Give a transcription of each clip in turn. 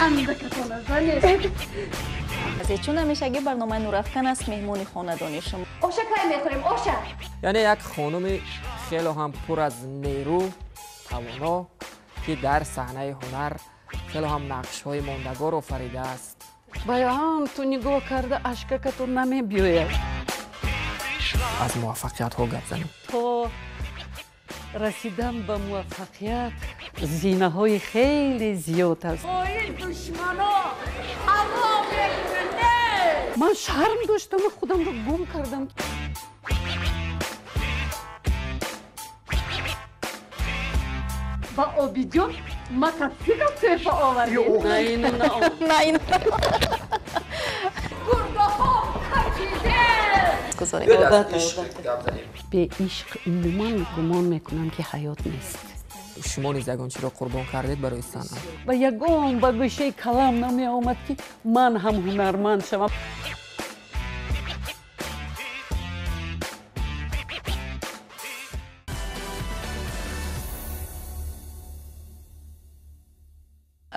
Дандакатона занед. Чун ҳамешагӣ барномаи Нурафкан аст меҳмони хонадони шумо. Оша кай мехӯрем, оша? Яъне як хонуми хело ҳам пур аз нерӯ, тавоно, ки дар саҳнаи ҳунар хело ҳам нақшҳои мондагор офаридааст. Баям ту нигоҳ карда ашкакатон намебиёяд. Аз муваффақиятҳо гап занем. То расидан ба муваффақият зинаҳои хеле зиёд аст. Ман шарм доштам ва худамро гум кардам. Ба Обиҷон мотосикл тӯҳфа овардем. На ину на он. На ину. Гурдаҳо качиде. Бе ишқ умуман гумон мекунам, ки ҳаёт нест. Шумо низ ягон чиро қурбон кардед барои санъат? Ба ягон ба гӯшаи калам намеомад, ки ман ҳам ҳунарманд шавам.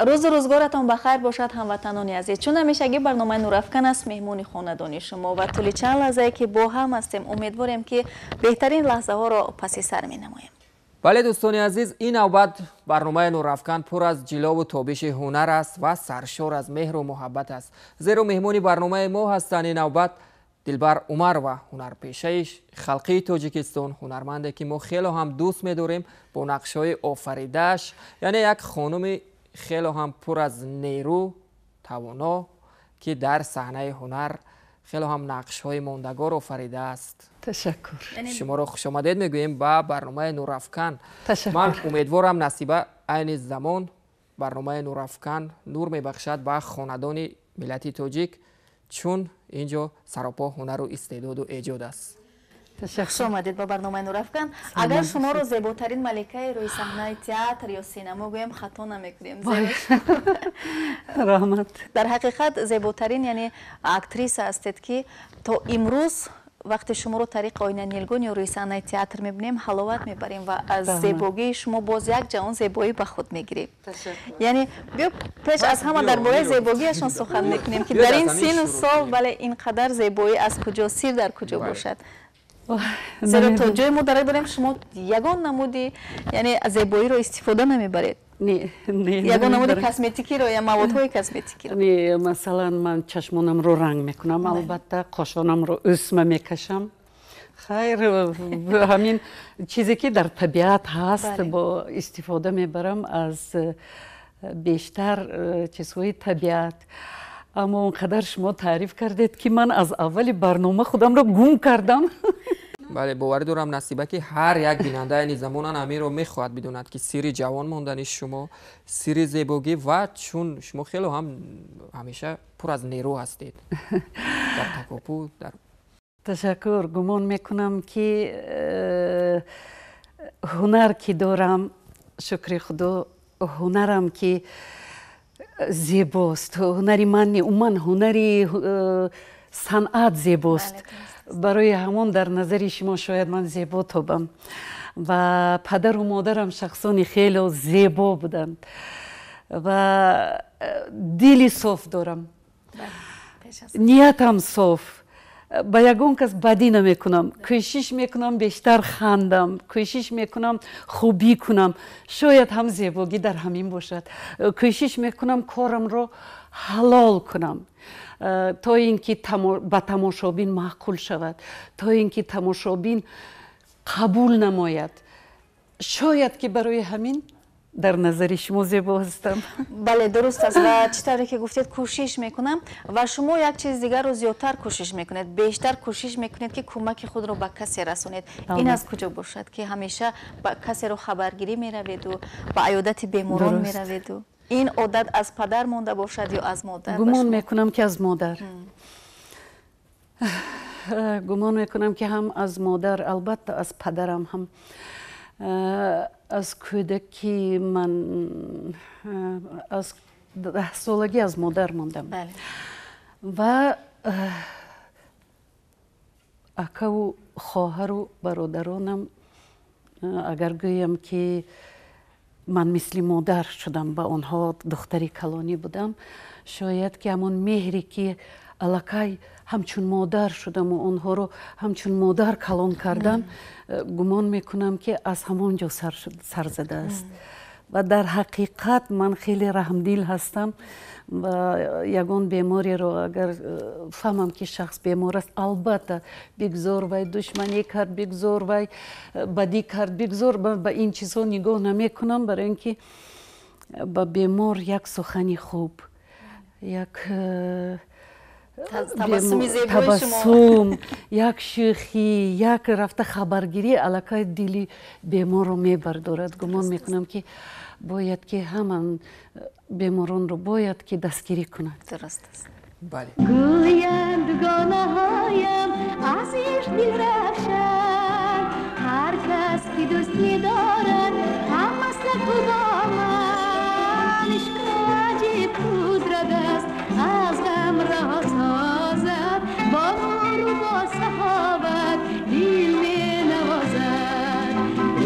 Рӯзу рӯзгоратон ба хайр бошад, ҳамватанони азиз. Чун ҳамешагӣ барномаи Нурафкан аст меҳмони хонадони шумо ва тӯли чанд лаҳзае ки бо ҳам ҳастем, умедворем, ки беҳтарин лаҳзаҳоро паси сар менамоем. Бале, дӯстони азиз, ин навбат барномаи Нурафкан пур аз ҷилову тобиши ҳунар аст ва саршор аз меҳру муҳаббат аст. Зеро меҳмони барномаи мо ҳастанд ин навбат Дилбар Умарова, ҳунарпешаи халқии Тоҷикистон, ҳунарманде ки мо хело ҳам дӯст медорем бо нақшҳои офаридааш, яъне як хонуми хело ҳам пур аз нерӯ, тавоно, ки дар саҳнаи ҳунар хело ҳам нақшҳои мондагор офаридааст. Ташаккур. Шуморо хушомадед мегӯем ба барномаи Нурафкан. Ман умедворам, Насиба, айни замон барномаи Нурафкан нур мебахшад ба хонадони миллати тоҷик, чун ин ҷо саропо ҳунару истеъдоду эҷод аст. Хуш омадед ба барномаи Нурафкан. Агар шуморо зеботарин маликаи рӯи саҳнаи театр ё синамо гӯем, хато намекунем. Раҳмат. Дар ҳақиқат зеботарин, яъне актриса ҳастед, ки то имрӯз вақте шуморо тариқи оинаи нилгун ё рӯи саҳнаи театр мебинем, ҳаловат мебарем ва аз зебогии шумо боз як ҷаҳон зебоӣ ба худ мегирем. Яъне биё пеш аз ҳама дар бораи зебогиашон сухан мекунем, ки дар ин сину сол, бале, ин қадар зебоӣ аз куҷо, сир дар куҷо бошад? Зеро то ҷое мо дарак дорем, шумо ягон намуди, яъне зебоиро истифода намебаред. Ягон намуди косметикиро ё маводҳои косметикиро. Не, масалан, ман чашмонамро ранг мекунам, албатта, қошонамро ӯсма мекашам. Хайр, ҳамин чизе ки дар табиат ҳаст, бо истифода мебарам аз бештар чизҳои табиат. Аммо он қадар шумо таъриф кардед, ки ман аз аввали барнома худамро гум кардам. Бале, боварӣ дорам, Насиба, ки ҳар як бинанда айни замонан ҳаминро мехоҳад бидонад, ки сирри ҷавон мондани шумо, сирри зебогӣ, ва чун шумо хело ҳам ҳамеша пур аз нерӯ ҳастед дар такопӯ дар. Ташаккур. Гумон мекунам, ки ҳунар ки дорам, шукри Худо, ҳунарам ки зебост. Ҳунари ман не, умуман ҳунари санъат зебост. Барои ҳамон дар назари шумо шояд ман зебо тобам. Ва падару модарам шахсони хело зебо буданд. Ва дили соф дорам. Ниятам соф. Ба ягон кас бадӣ намекунам. Кӯшиш мекунам бештар хандам, кӯшиш мекунам хубӣ кунам. Шояд ҳам зебогӣ дар ҳамин бошад. Кӯшиш мекунам корамро ҳалол кунам, то ин ки ба тамошобин маъқул шавад, то ин ки тамошобин қабул намояд. Шояд ки барои ҳамин дар назари шумо зебо ҳастам. Бале, дуруст аст. Ва чӣ тавре ки гуфтед, кӯшиш мекунам, ва шумо як чиз дигарро зиёдтар кӯшиш мекунед, бештар кӯшиш мекунед, ки кӯмаки худро ба касе расонед. Ин аз куҷо бошад, ки ҳамеша ба касеро хабаргирӣ мераведу ба аёдати беморон мераведу? Ин одат аз падар монда бошад ё аз модар? Гумон мекунам, ки аз модар. Гумон мекунам, ки ҳам аз модар, албатта, аз падарам ҳам. Аз кӯдакӣ ман аз 10 солагӣ аз модар мондам. Ва акаву хоҳару бародаронам, агар гӯям, ки Ман мисли модар шудам ба онҳо, духтари калонӣ будам. Шояд ки ҳамон меҳре ки аллакай ҳамчун модар шудаму онҳоро ҳамчун модар калон кардам, гумон мекунам, ки аз ҳамон ҷо сар задааст. Ва дар ҳақиқат ман хеле раҳмдил ҳастам ва ягон бемореро агар фаҳмам, ки шахс бемор аст, албатта, бигзор вай душманӣ кард, бигзор вай бадӣ кард, бигзор, ба ин чизҳо нигоҳ намекунам, барои ин ки ба бемор як сухани хуб, як табассум, як шӯхӣ, як рафта хабаргирӣ аллакай дили беморро мебардорад. Гумон мекунам, ки бояд ки ҳама беморонро бояд ки дастгирӣ кунад. Дуруст аст. Бале. Гӯянд дугонаҳоям аз ишқ дилравшан, ҳар кас ки дӯст медорад, ҳамаслаку бо ман. Ишқ аҷиб қудрат аст, аз ғам раҳо созад, бо нуру бо саховат дил менавозад.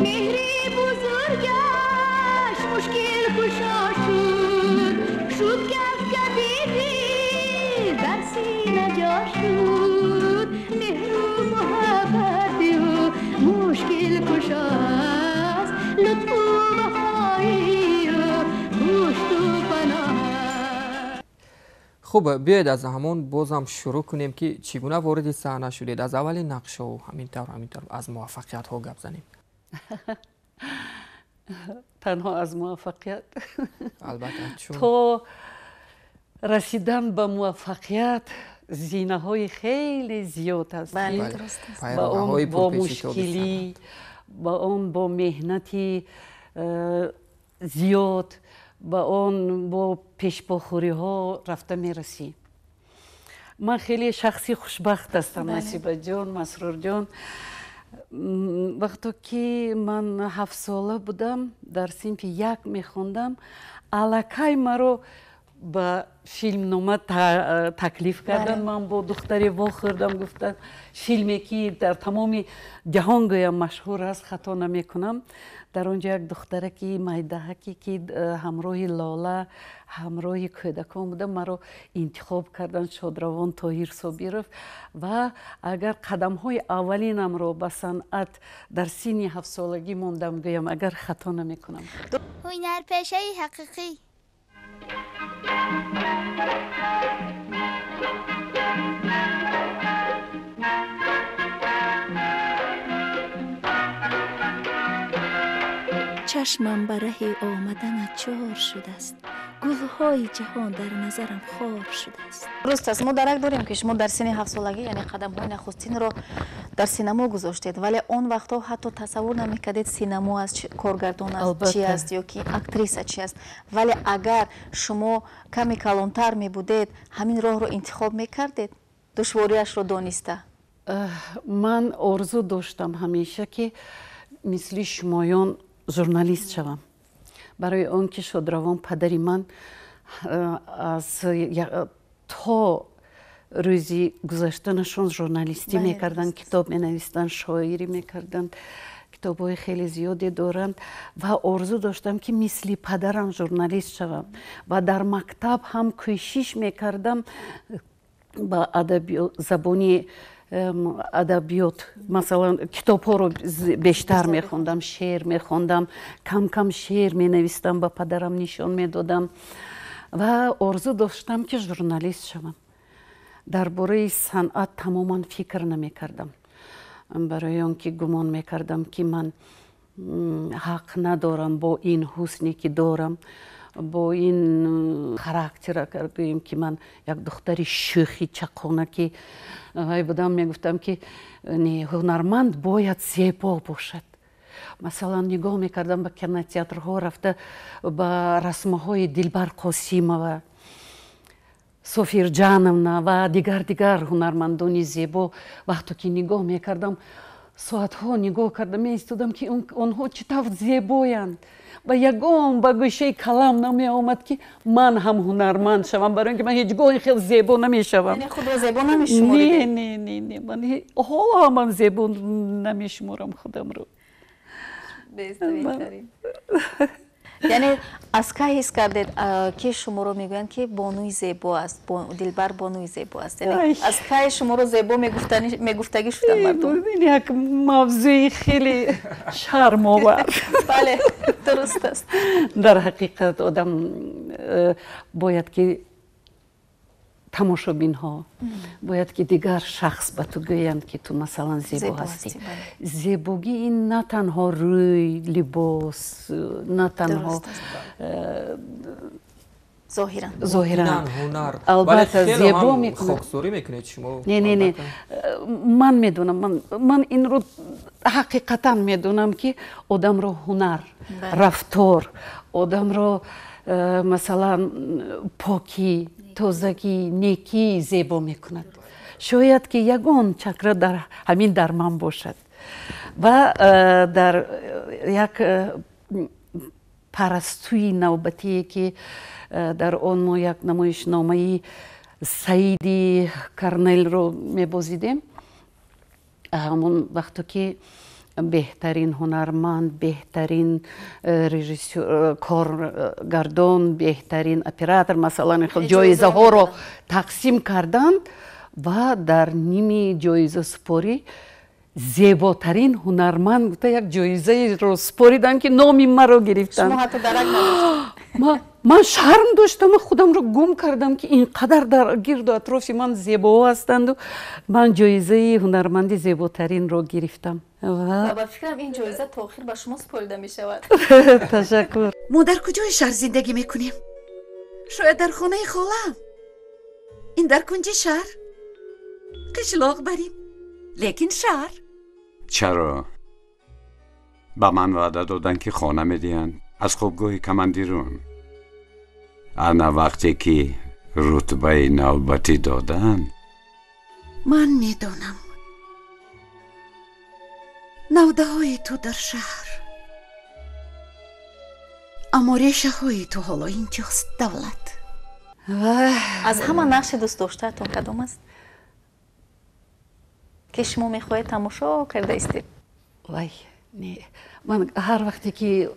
Меҳри бузургаш мушкил кушо шуд, шуд кафкаби дил дар сина ҷо шуд. Меҳру муҳаббати ӯ мушкил кушо аст, лутфу вафои ӯ пушту паноҳ. Хуб, биёед, аз ҳамон бозам шурӯъ кунем, ки чӣ гуна вориди саҳна шудед, аз аввали нақшҳо, ҳамин тавр, ҳамин тавр, аз муваффақиятҳо гап занем. Танҳо аз муваффақият? Албатта, чун То расидан ба муваффақият зинаҳои хеле зиёд аст, ба он бо мушкилӣ, ба он бо меҳнати зиёд, ба он бо пешпохӯриҳо рафта мерасӣ. Ман хеле шахси хушбахт ҳастам, Насибаҷон, Масрурҷон. Вақто ки ман 7сола будам, дар синфи як мехондам, аллакай маро ба филмнома таклиф карданд. Ман бо духтаре вохӯрдам, гуфтанд, филме ки дар тамоми ҷаҳон гӯям машҳур аст, хато намекунам, дар он ҷо як духтараки майдаҳаке, ки ҳамроҳи Лола, ҳамроҳи кӯдакон буда, маро интихоб карданд, шодравон Тоҳир Собиров. Ва агар қадамҳои аввалинамро ба санъат дар синни 7солагӣ мондам, гӯям, агар хато намекунам. Ҳунарпешаи ҳақиқӣ. Чашмам ба раҳи омаданат чор шудааст, гулҳои ҷаҳон дар назарам хор шудааст. Дуруст аст, мо дарак дорем, ки шумо дар синни 7солагӣ, яъне қадамҳои нахустинро дар синамо гузоштед, вале он вақтҳо ҳатто тасаввур намекардед, синамо аст, коргардон аст, чи аст ё ки актриса чи аст. Вале агар шумо каме калонтар мебудед, ҳамин роҳро интихоб мекардед, душвориашро дониста? Ман орзу доштам ҳамеша, ки мисли шумоён журналист шавам, барои он ки шодравон падари ман аз то рӯзи гузаштанашон журналистӣ мекарданд, китоб менавистанд, шоирӣ мекарданд, китобҳои хеле зиёде доранд. Ва орзу доштам, ки мисли падарам журналист шавам. Ва дар мактаб ҳам кӯшиш мекардам ба забони адабиёт, масалан, китобҳоро бештар мехондам, шеър мехондам, кам кам шеър менавистам, ба падарам нишон медодам ва орзу доштам, ки журналист шавам. Дар бораи санъат тамоман фикр намекардам, барои он ки гумон мекардам, ки ман ҳақ надорам бо ин ҳусне, ки дорам, бо ин характер, агар гӯем, ки ман як духтари шӯхи чақона ки вай будам, мегуфтам, ки не, ҳунарманд бояд зебо бошад. Масалан, нигоҳ мекардам, ба кинотеатрҳо рафта, ба расмҳои Дилбар Қосимова, Софирҷановна ва дигар дигар ҳунармандони зебо вақто ки нигоҳ мекардам, соатҳо нигоҳ карда меистодам, ки онҳо чӣ тавр зебоянд. Ва ягон ба гӯшаи калам намеомад, ки ман ҳам ҳунарманд шавам, барои ин ки ман ҳеҷ гоҳ ин хел зебо намешавам. Худро зебо намешуморед? Не, не, не, не, ман ҳоло ҳам ман зебо намешуморам худамро. Яъне аз кай ҳис кардед, ки шуморо мегӯянд, ки бонуи зебо аст, Дилбар бонуи зебо аст? Яъне аз кай шуморо зебо мегуфтагӣ шуданд мардум? Ин як мавзӯи хеле шармовар. Бале, дуруст аст. Дар ҳақиқат одам бояд ки тамошобинҳо, бояд ки дигар шахс ба ту гӯянд, ки ту масалан зебо ҳастӣ. Зебогӣ ин на танҳо рӯй, либос, на танҳо зоҳиран. Зоҳиран албатта зебо мекунад. Хоксорӣ мекунед шумо? Не, не, не, ман медонам, ман инро ҳақиқатан медонам, ки одамро ҳунар, рафтор, одамро масалан покӣ, тозагӣ, некӣ зебо мекунад. Шояд ки ягон чакра дар ҳамин дар ман бошад. Ва дар як парастӯи навбатие, ки дар он мо як намоишномаи Саиди Карнелро мебозидем, ҳамон вақто ки беҳтарин ҳунарманд, беҳтарин режиссёр, коргардон, беҳтарин оператор, масалан, хел ҷоизаҳоро тақсим карданд ва дар ними ҷоизасупорӣ зеботарин ҳунарманд гуфта як ҷоизаеро супориданд, ки номи маро гирифтанд. Шумо ҳатто дарак надоштед? Ман шарм доштам, худамро гум кардам, ки ин қадар дар гирду атрофи ман зебоҳо ҳастанду ман ҷоизаи ҳунарманди зеботаринро гирифтам. Ва ба фикрам, ин ҷоиза то охир ба шумо супорида мешавад. Ташаккур. Мо дар куҷои шаҳр зиндагӣ мекунем? Шояд дар хонаи холаам. Ин дар кунҷи шаҳр, қишлоқ барин, лекин шаҳр. Чаро ба ман ваъда доданд, ки хона медиҳанд аз хобгоҳи командирон. Ана вақте ки рутбаи навбатӣ доданд. Ман медонам, навдаҳои ту дар шаҳр, аммо решаҳои ту ҳоло инҷост, Давлат. Аз ҳама нақши дӯстдоштаатон кадом аст, ки шумо мехоҳед тамошо карда истед? Вай, не, ман ҳар вақте ки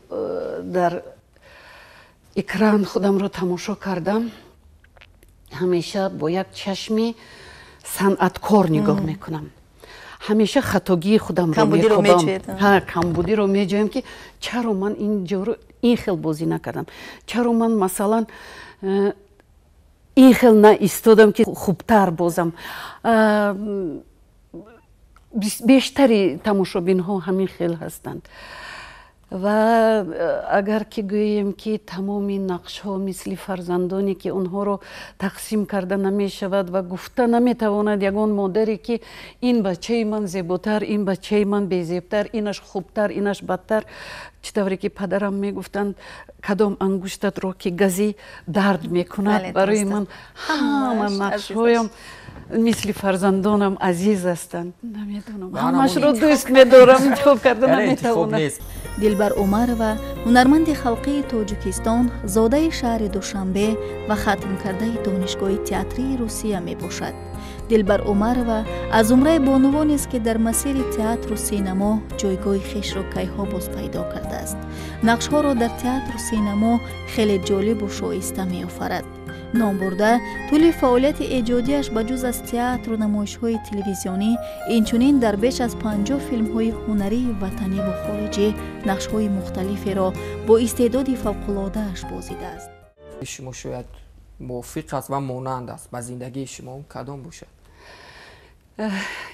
дар экран худамро тамошо кардам, ҳамеша бо як чашми санъаткор нигоҳ мекунам. Ҳамеша хатогии худамро мекобам, камбудиро меҷоям, ки чаро ман ин ҷоро ин хел бозӣ накардам, чаро ман масалан ин хел наистодам, ки хубтар бозам. Бештари тамошобинҳо ҳамин хел ҳастанд. Ва агар ки гӯем, ки тамоми нақшҳо мисли фарзандоне, ки онҳоро тақсим карда намешавад ва гуфта наметавонад ягон модаре, ки ин бачаи ман зеботар, ин бачаи ман безебтар, инаш хубтар, инаш бадтар. Чӣ тавре ки падарам мегуфтанд, кадом ангуштатро ки газӣ, дард мекунад. Барои ман ҳама нақшҳоям мисли фарзандонам азиз ҳастанд. Намедонам, ҳамашро дӯст медорам, интихоб карда наметавонам. Дилбар Умарова ҳунарманди халқии Тоҷикистон, зодаи шаҳри Душанбе ва хатмкардаи Донишгоҳи театрии Русия мебошад. Дилбар Умарова аз зумраи бонувонест, ки дар масири театру синамо ҷойгоҳи хешро кайҳо боз пайдо кардааст. Нақшҳоро дар театру синамо хеле ҷолибу шоиста меофарад. Номбурда тӯли фаъолияти эҷодиаш ба ҷуз аз театру намоишҳои телевизионӣ, инчунин дар беш аз 50 филмҳои ҳунарии ватаниву хориҷӣ нақшҳои мухталиферо бо истеъдоди фавқулодааш бозидааст. Шумо шояд мувофиқ аст ва монанд аст ба зиндагии шумо, кадом бошад?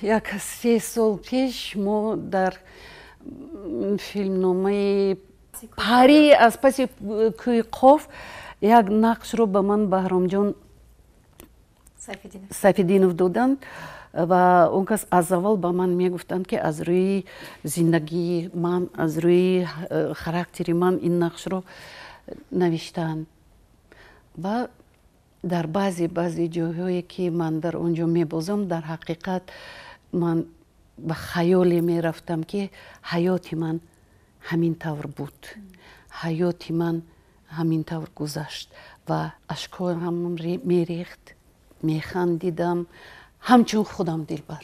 Як 3 сол пеш мо дар филмномаи «Парӣ аз паси кӯи Қоф» як нақшро ба ман Баҳромҷон Сайфиддинов доданд ва он кас аз аввал ба ман мегуфтанд, ки аз рӯи зиндагии ман, аз рӯи характери ман ин нақшро навиштаанд. Ва дар баъзе ҷойҳое, ки ман дар он ҷо мебозам, дар ҳақиқат ман ба хаёле мерафтам, ки ҳаёти ман ҳамин тавр буд, ҳаёти ман ҳамин тавр гузашт ва ашкҳоям мерехт, механдидам, ҳамчун худам Дилбар.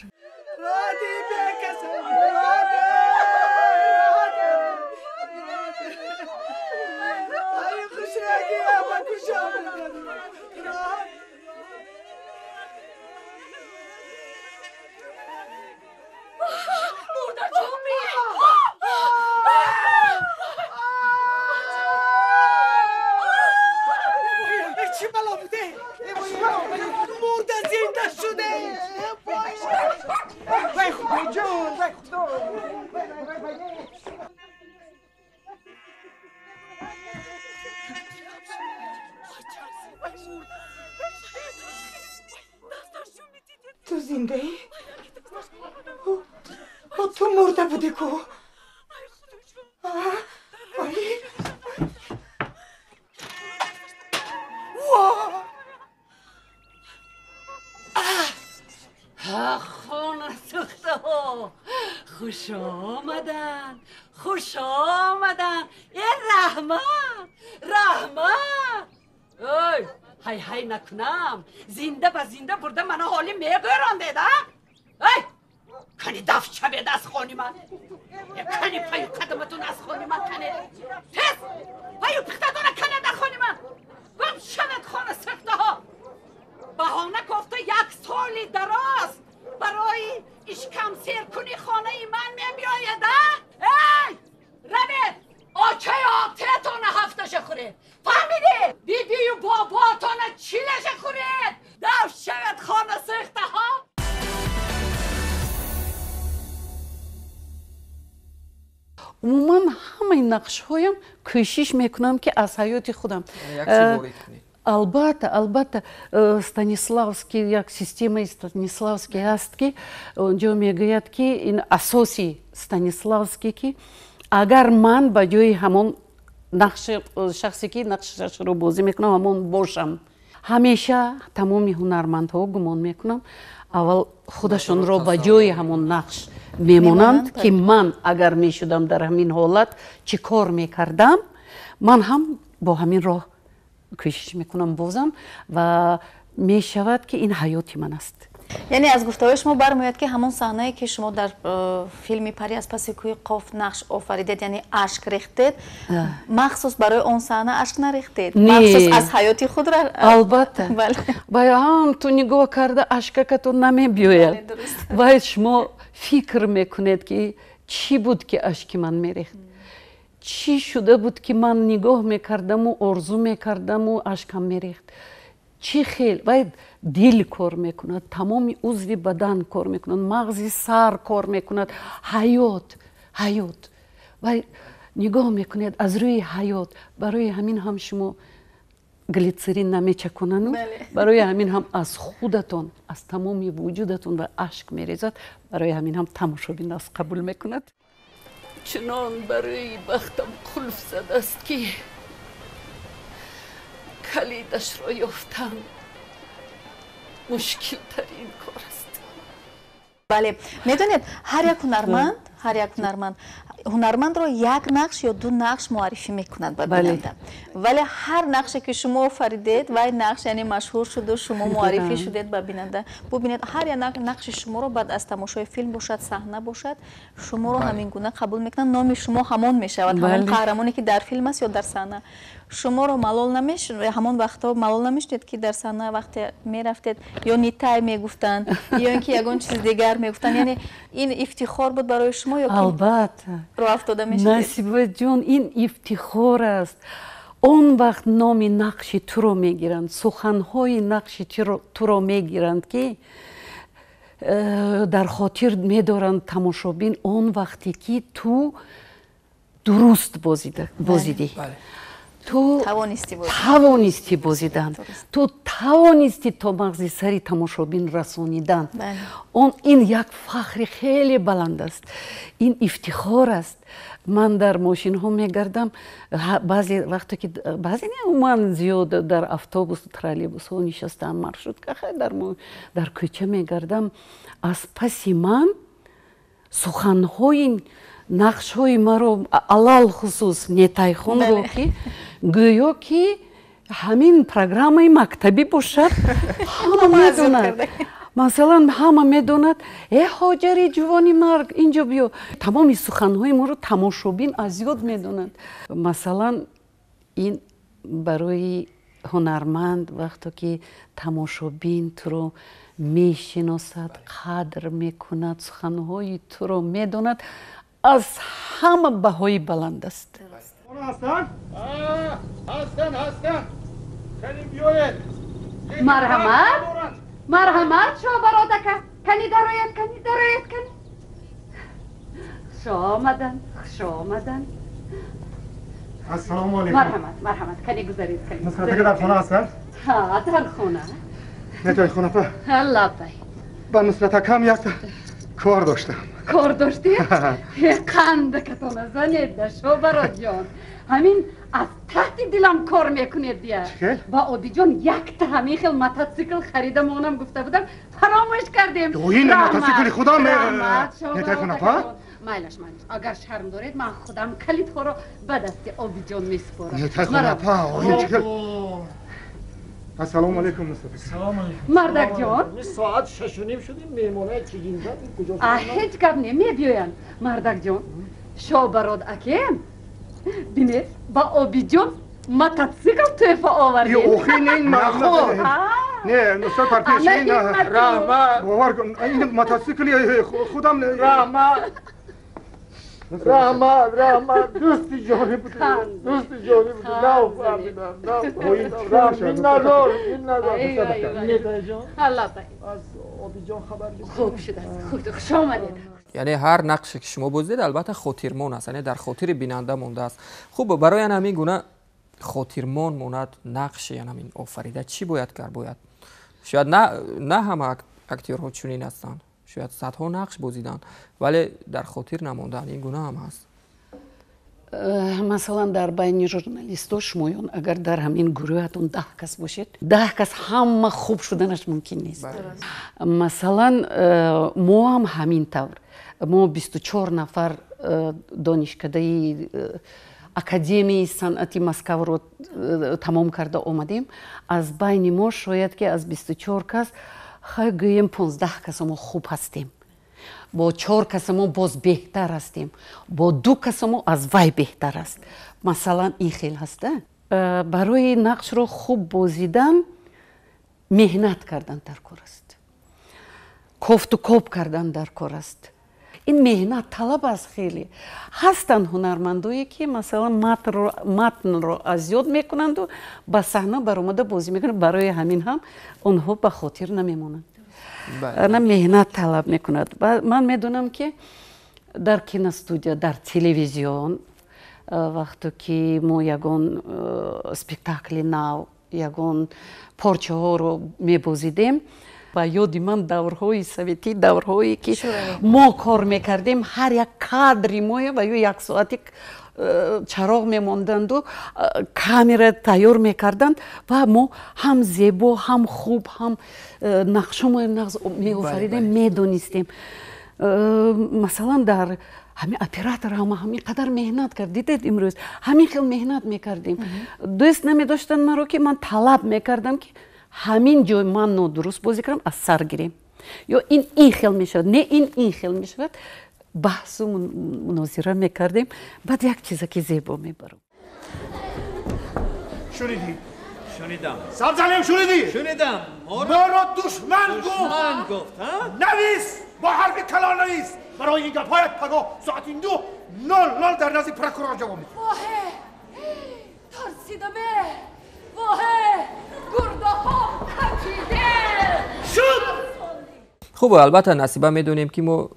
ҷон, вай худо. Ту зиндаӣ? Ту мурда будӣ ку? Хона сӯхтаҳо, хуш омаданд, хуш омаданд. Э, раҳмат, раҳмат. Ой, ҳай ҳай накунам, зинда ба зинда бурда мана ҳоли мегӯрондед, а? Ай, кани дафт шавед аз хони ман, кани паю қадаматон аз хони ман, кане тез паю пихтатона канед аз хони ман. Гум шавед хона сӯхтаҳо. Баҳона кофта як соли дароз барои ишкамсеркуни хонаи ман мебиёяд, а? Эй, равед, очаи отетона ҳафташа хӯред, фаҳмидед? Бибию бобоатона чилаша хӯред. Дафт шавед хона сӯхтаҳо. Умуман ҳамаи нақшҳоям кӯшиш мекунам, ки аз ҳаёти худам. Албатта, албатта, Станиславский, як системаи Станиславский ҳаст, ки онҷо мегӯяд, ки ин асоси Станиславский, ки агар ман ба ҷои ҳамон нақши шахсе, ки нақшашро бозӣ мекунам, ҳамон бошам. Ҳамеша тамоми ҳунармандҳо, гумон мекунам, аввал худашонро ба ҷои ҳамон нақш мемонанд, ки ман агар мешудам дар ҳамин ҳолат чӣ кор мекардам. Ман ҳам бо ҳамин роҳ кӯшиш мекунам бозам ва мешавад, ки ин ҳаёти ман аст. Яъне аз гуфтаҳои шумо бармеояд, ки ҳамон саҳнае, ки шумо дар филми Пари аз паси кӯҳи Қоф нақш офаридед, яъне ашк рехтед, махсус барои он саҳна ашк нарехтед, махсус аз ҳаёти худ? Албатта, ба ҳам ту нигоҳ карда ашкакатон намебиёяд. Вай шумо фикр мекунед, ки чӣ буд, ки ашки ман мерехт, чӣ шуда буд, ки ман нигоҳ мекардаму орзу мекардаму ашкам мерехт, чӣ хел. Вай дил кор мекунад, тамоми узви бадан кор мекунад, мағзи сар кор мекунад, ҳаёт, ҳаёт. Вай нигоҳ мекунед аз рӯи ҳаёт. Барои ҳамин ҳам шумо глитсерин намечаконану, барои ҳамин ҳам аз худатон, аз тамоми вуҷудатон ва ашк мерезад, барои ҳамин ҳам тамошобин аз қабул мекунад. Чунон барои бахтам қулф задааст, ки калидашро ёфтан мушкилтарин кор аст. Бале, медонед, ҳар як ҳунарманд, ҳар як ҳунарманд ҳунармандро як нақш ё ду нақш муаррифӣ мекунад ба бинанда, вале ҳар нақше, ки шумо офаридед, вай нақш яъне машҳур шуду шумо муаррифӣ шудед ба бинанда. Бубинед, ҳар як нақши шуморо баъд аз тамошои филм бошад, саҳна бошад, шуморо ҳамин гуна қабул мекунанд, номи шумо ҳамон мешавад, ҳамон қаҳрамоне, ки дар филм аст ё дар саҳна. Шуморо малол намеш, ҳамон вақтҳо малол намешудед, ки дар саҳна вақте мерафтед, ё Нитай мегуфтанд, ё ин ки ягон чизи дигар мегуфтанд? Яъне ин ифтихор буд барои шумо ё Албатта, роҳ афтода мешудед? Насибаҷон, ин ифтихор аст. Он вақт номи нақши туро мегиранд, суханҳои нақши туро мегиранд, ки дар хотир медоранд тамошобин он вақте, ки ту дуруст бозидӣ, ту тавонистӣ бозидан, ту тавонистӣ то мағзи сари тамошобин расонидан. Он ин як фахри хеле баланд аст, ин ифтихор аст. Ман дар мошинҳо мегардам баъзе вақте, ки баъзе не, умуман зиёд дар автобусу троллейбусҳо нишастаам, маршрутка, дар кӯча мегардам, аз паси ман суханҳои нақшҳои маро, алалхусус Нетайхонро, ки гӯё ки ҳамин программаи мактабӣ бошад, ҳама медонад. Масалан, ҳама медонад: «Э, Ҳоҷари ҷувони марг, инҷо биё». Тамоми суханҳои моро тамошобин аз ёд медонад. Масалан, ин барои ҳунарманд, вақто ки тамошобин туро мешиносад, қадр мекунад, суханҳои туро медонад, аз ҳама баҳои баланд аст. Ҳастанд, ҳастанд, кани биёед. Марҳамат, марҳамат, шоҳбародака, кани дарояд, кани дарояд, кани. Хуш омаданд, хуш омаданд. Ассалому алайкум. Марҳамат, марҳамат, кани гузаред, кани. Нусрат ака дар хона ҳастанд? Ҳа, дар хона. Нетои хонапа. Лаббай. Ба Нусрат акам як кор доштам. Кор доштед? Қандакатона занед, Шобародҷон. Ҳамин аз таҳти дилам кор мекунед дия. Ба Обиҷон якта ҳамин хел мотоцикл харида монам гуфта будам, фаромӯш кардем. Ин мотоцикли худам. Нетои хонапа? Майлаш, майлаш. Агар шарм доред, ман худам калидҳоро ба дасти Обиҷон месупорам. Нетои хонапа, Ассалому алайкум, Нусрат. Салом алайкум. Мардакҷон. Соат 6:30 шудим, меҳмонаи чигинда куҷо? Ҳеҷ гап не, мебиёянд. Мардакҷон, Шобарод акем, бинед, ба Обиҷон мотоцикл тӯҳфа овардем. Охи, не, ин наход. Не, Нусрат Парпеш, ин раҳмат. Бовар кун, ин мотоцикли худам. Раҳмат. Раҳмат, раҳмат, дӯсти ҷонӣ буд, дӯсти ҷонӣ буд. Нафаҳмидам, нафаҳмидам. Миннатдор, миннатдор. Нетоиҷон, аз Обиҷон хабар гирифтем. Хуб шудааст, хуб, хуш омадед. Яъне ҳар нақше ки шумо бозидед, албатта хотирмон аст, яъне дар хотири бинанда мондааст. Хуб, барои ан ҳамин гуна хотирмон монад нақши ан ҳамин офарида чӣ бояд кард? Бояд шояд на ҳама актёрҳо чунин ҳастанд, шояд садҳо нақш бозиданд, вале дар хотир намонданд. Ин гуна ҳам ҳаст. Масалан, дар байни журналистҳо шумоён агар дар ҳамин гурӯҳатон 10 кас бошед, 10 кас ҳама хуб шуданаш мумкин нест. Масалан, мо ҳам ҳамин тавр. Мо 24 нафар донишкадаи Академияи санъати Москваро тамом карда омадем. Аз байни мо шояд ки аз 24 кас хай гӯем 15 каса мо хуб ҳастем, бо 4 каса мо боз беҳтар ҳастем, бо 2 каса мо аз вай беҳтар аст. Масалан, ин хел ҳаста. Барои нақшро хуб бозидан меҳнат кардан дар кор аст, кофту коб кардан дар кор аст. Ин меҳнат талаб аст. Хеле ҳастанд ҳунармандое ки масалан матнро аз ёд мекунанду ба саҳна баромада бозӣ мекунанд, барои ҳамин ҳам онҳо ба хотир намемонанд. На меҳнат талаб мекунад. Ман медонам ки дар киностудия, дар телевизион вақто ки мо ягон спектакли нав, ягон порчаҳоро мебозидем, ба ёди ман даврҳои советӣ, даврҳое ки мо кор мекардем, ҳар як кадри моя ва ё як соати чароғ мемонданду камера тайёр мекарданд ва мо ҳам зебо, ҳам хуб, ҳам нақшомоя нағз меофаридем, медонистем. Масалан, дар ҳамин оператор ҳама ҳамин қадар меҳнат кард. Дидед, имрӯз ҳамин хел меҳнат мекардем. Дӯст намедоштанд маро, ки ман талаб мекардам, ки ҳамин ҷой ман нодуруст бозӣ кардам, аз сар гирем. Ё ин ин хел мешавад, не ин ин хел мешавад. Баҳсу мунозира мекардем, баъд як чиза ки зебо мебарам. Шунидӣ? Шунидам. Сабзалем, шунидӣ? Шунидам. Моро душман гуфт. Душман гуфт, ҳа? Навис! Бо ҳарфи калон навис! Барои ин гапҳоят пагоҳ соати 9:00 дар назди прокурор ҷавоб медиҳӣ. Воҳе! Тарсидаме! Воҳе! Гурдаҳом капиде! Шуд! Хуб, албатта Насиба, медонем ки мо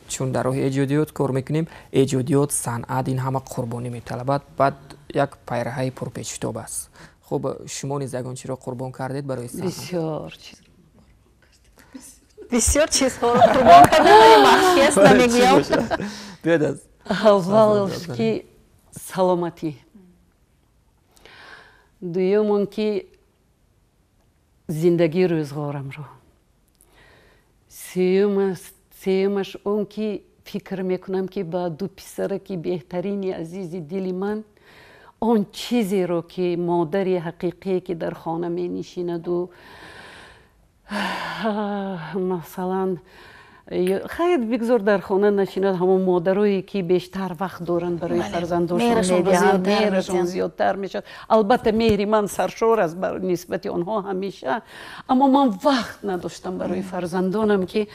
чун дар роҳи эҷодиёт кор мекунем, эҷодиёт, санъат ин ҳама қурбонӣ металабад, баъд як пайраҳаи пурпечутоб аст. Хуб, шумо низ ягон чиро қурбон кардед барои санъат? Бисёр чиз. Бисёр чизҳоро қурбон кардам, вале махфӣ аст, намегӯям. Биёед аз аввал ки саломатӣ, дуюм он ки зиндагии рӯзғорамро, сеюмаш он ки фикр мекунам ки ба ду писараки беҳтарини азизи дили ман он чизеро ки модари ҳақиқие ки дар хона менишинаду масалан хайр бигзор дар хона нашинад, ҳамон модарое ки бештар вақт доранд барои фарзандошон медиҳанд, меҳрашон зиёдтар мешавад. Албатта меҳри ман саршор аст нисбати онҳо ҳамеша, аммо ман вақт надоштам барои фарзандонам ки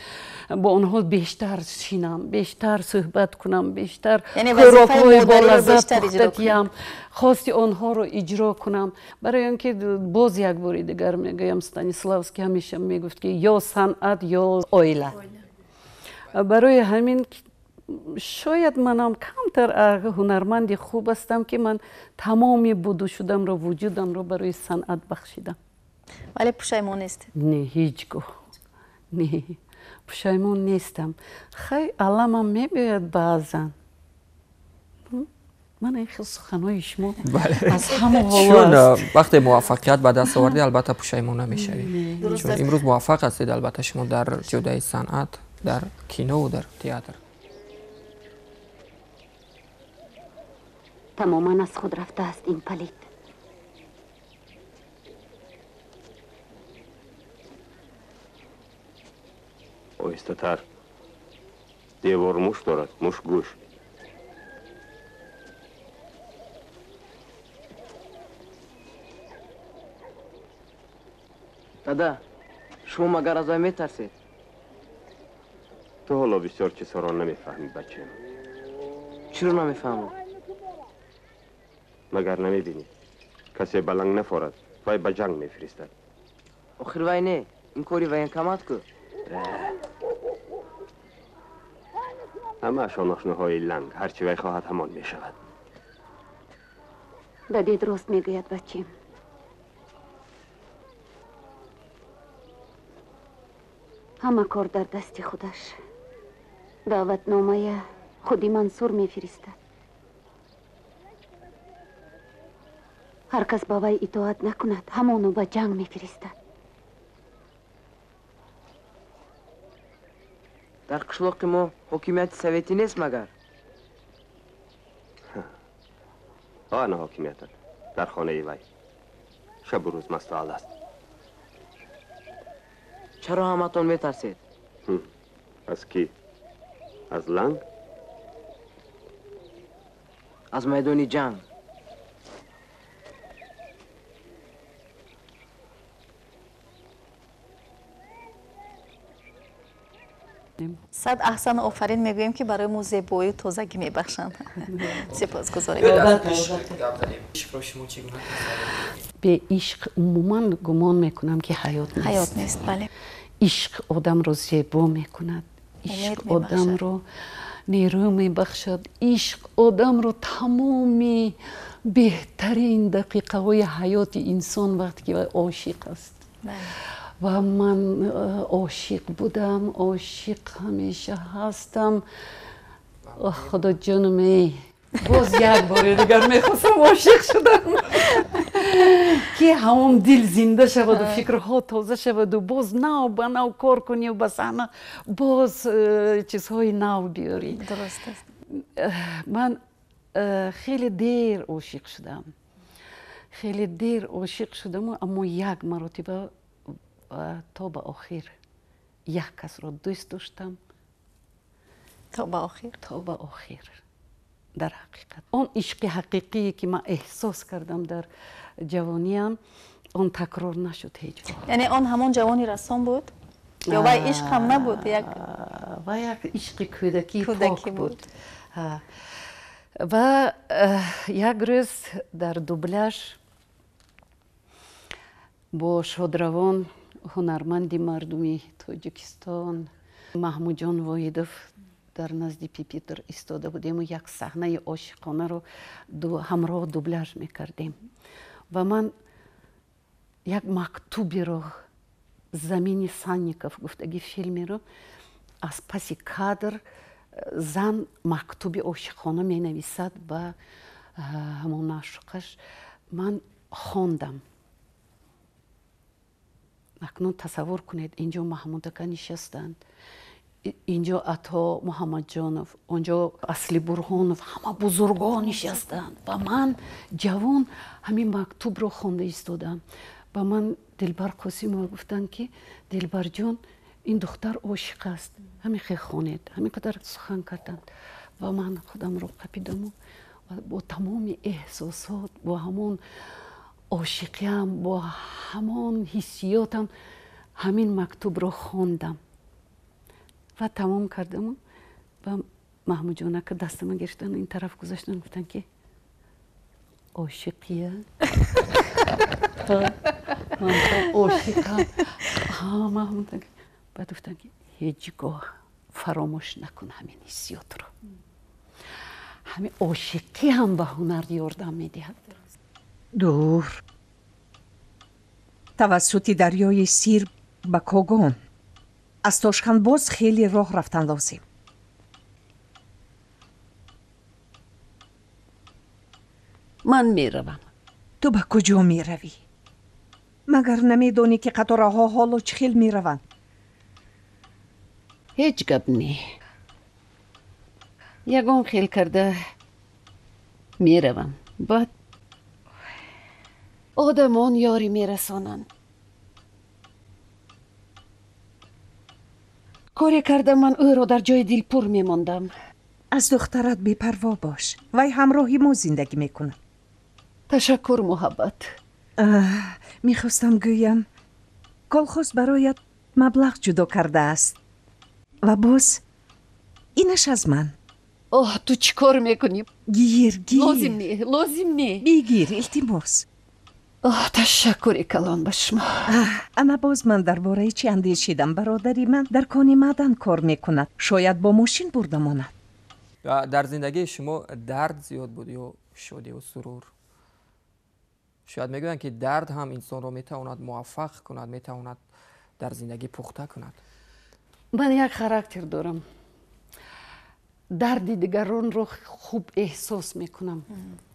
бо онҳо бештар шинам, бештар суҳбат кунам, бештар хӯрокҳои болаззат пухта диҳам, хости онҳоро иҷро кунам. Барои он ки боз як бори дигар мегӯям, Станиславский ҳамеша мегуфт ки ё санъат, ё оила. Барои ҳамин Шояд манам камтар ҳунарманди хуб ҳастам, ки ман тамоми буду шудамро, вуҷудамро барои санъат бахшидам. Вале пушаймон нестед? Не, ҳеҷ гоҳ не, пушаймон нестам. Хай, аламам мебиёяд баъзан. Ман ин хел суханҳои шумо аз ҳама чун вақте муваффақият ба даст овардӣ, албатта пушаймон намешавӣ. Чун имрӯз муваффақ ҳастед, албатта, шумо дар ҷодаи санъат, дар кинову дар театр. Тамоман аз худ рафтааст ин палид. Оҳистатар. Девор муш дорад, муш гӯш. Дада, шумо магар аз вай метарсед? Ту ҳоло бисёр чизҳоро намефаҳмӣ, бачаем. Чиро намефаҳмам? Магар намебинӣ? Касе ба ланг нафорад, вай ба ҷанг мефиристад. Охир вай не, ин кори военкомат ку. Ҳамаашон ошноҳои ланг, ҳарчи вай хоҳад, ҳамон мешавад. Дадед рост мегӯяд, бачем. Ҳама кор дар дасти худаш. Даъватномая худи Мансур мефиристад. Ҳар кас ба вай итоат накунад, ҳамоно ба ҷанг мефиристад. Дар қишлоқи мо ҳокимияти советӣ нест магар? Ана ҳокимиятат дар хонаи вай. Шабу рӯз масту аласт. Чаро ҳаматон метарсед? Аз кӣ? Аз ланг? Аз майдони ҷанг. Сад аҳсану офарин мегӯем, ки барои мо зебоию тозагӣ мебахшанд. Сипосгузорем. Бе ишқ умуман гумон мекунам, ки ҳаёт нест. Ҳаёт нест, бале. Ишқ одамро зебо мекунад, ишқ одамро нерӯ мебахшад, ишқ одамро тамоми беҳтарин дақиқаҳои ҳаёти инсон, вақте ки вай ошиқ аст. Ва ман ошиқ будам, ошиқ ҳамеша ҳастам. Худоҷонум, эй, боз як бори дигар мехостам ошиқ шудам, ки ҳамон дил зинда шаваду фикрҳо тоза шаваду боз нав ба нав кор кунию ба саҳна боз чизҳои нав биёрӣ. Дуруст аст. Ман хеле дер ошиқ шудам, хеле дер ошиқ шудаму, аммо як маротиба то ба охир як касро дӯст доштам. То ба охир? То ба охир. Дар ҳақиқат он ишқи ҳақиқие, ки ман эҳсос кардам дар ҷавониям, он такрор нашуд ҳеҷ гоҳ. Яъне он ҳамон ҷавони рассом буд ё вай ишқ ҳам набуд? Як вай як ишқи кӯдакии пок буд. Ва як рӯз дар дубляж бо шодравон ҳунарманди мардуми Тоҷикистон Маҳмудҷон Воҳидов дар назди пипитр истода будему як саҳнаи ошиқонаро ҳамроҳ дубляж мекардем. Ва ман як мактуберо, «Замини Санников» гуфтаги филмеро, аз паси кадр зан мактуби ошиқона менависад ба ҳамон маъшуқаш, ман хондам. Акнун тасаввур кунед, инҷо Маҳмудака нишастанд, инҷо Ато Муҳаммадҷонов, онҷо Асли Бурҳонов, ҳама бузургон нишастанд ва ман ҷавон ҳамин мактубро хонда истодам. Ба ман Дилбар Қосимова гуфтанд, ки Дилбарҷон, ин духтар ошиқ аст, ҳамин хел хонед, ҳамин қадар сухан карданд. Ва ман худамро қапидаму бо тамоми эҳсосот, бо ҳамон ошиқиам, бо ҳамон ҳиссиётам ҳамин мактубро хондам ва тамом кардаму ва Маҳмудҷонака дастама гирифтан, ин тараф гузаштан, гуфтанд, ки ошиқия? Ман ошиқам, Маҳмуд. Баъд гуфтанд, ки ҳеҷ гоҳ фаромӯш накун ҳамин ҳиссиётро. Ҳамин ошиқӣ ҳам ба ҳунар ёрдам медиҳад. Дур, тавассути дарёи Сир ба Когон. Аз Тошканд боз хеле роҳ рафтан лозим. Ман меравам. Ту ба куҷо меравӣ? Магар намедонӣ, ки қатораҳо ҳоло чӣ хел мераванд? Ҳеҷ гап не, ягон хел карда меравам, баъд одамон ёрӣ мерасонанд. Коре карда ман ӯро дар ҷои дилпур мемондам. Аз духтарат бепарво бош, вай ҳамроҳи мо зиндагӣ мекунад. Ташаккур, Муҳаббат. Мехостам гӯям, колхоз бароят маблағ ҷудо кардааст ва боз инаш аз ман. Оҳ, ту чӣ кор мекунӣ? Гир, гир. Лозим не, лозим не. Бигир, илтимос. Оҳ, ташаккури калон ба шумо. Ана боз ман дар бораи чӣ андешидам. Бародари ман дар кони маъдан кор мекунад, шояд бо мошин бурда монад. Дар зиндагии шумо дард зиёд буд ё шодиву сурур? Шояд мегӯянд, ки дард ҳам инсонро метавонад муваффақ кунад, метавонад дар зиндагӣ пухта кунад. Ман як характер дорам, дарди дигаронро хуб эҳсос мекунам,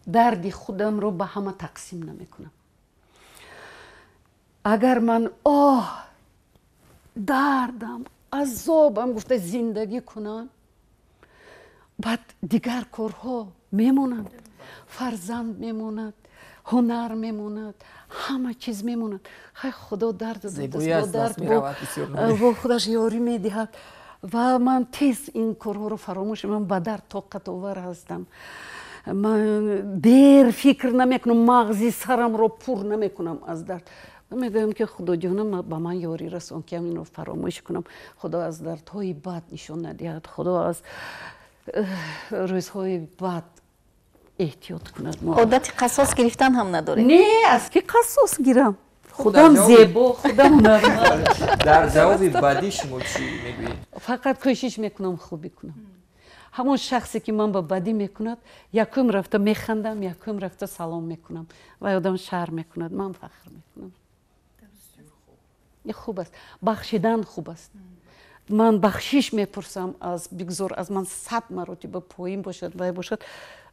дарди худамро ба ҳама тақсим намекунам. Агар ман оҳ, дардам, азобам гуфта зиндагӣ кунам, баъд дигар корҳо мемонанд, фарзанд мемонад, ҳунар мемонад, ҳама чиз мемонад. Хай, Худо дард дард бо худаш ёрӣ медиҳад ва ман тез ин корҳоро фаромӯш. Ман ба дард тоқатовар ҳастам. Ман дер фикр намекунам, мағзи сарамро пур намекунам аз дард. Мегӯям, ки Худоҷонам, ба ман ёрӣ расон, ки инро фаромӯш кунам. Худо аз дардҳои бад нишон надиҳад, Худо аз рӯзҳои бад эҳтиёт кунад. Одати қасос гирифтан ҳам надоред? Не, аз ки қасос гирам? Худам зебо, худам ҳунарманд. Дар ҷавоби бадӣ шумо чӣ мегӯед? Фақат кӯшиш мекунам хубӣ кунам. Ҳамон шахсе, ки ман ба бадӣ мекунад, якум рафта механдам, якум рафта салом мекунам. Вай одам шарм мекунад, ман фахр мекунам. Хуб аст, бахшидан хуб аст. Ман бахшиш мепурсам, аз бигзор аз ман 100 маротиба поин бошад, вай бошад,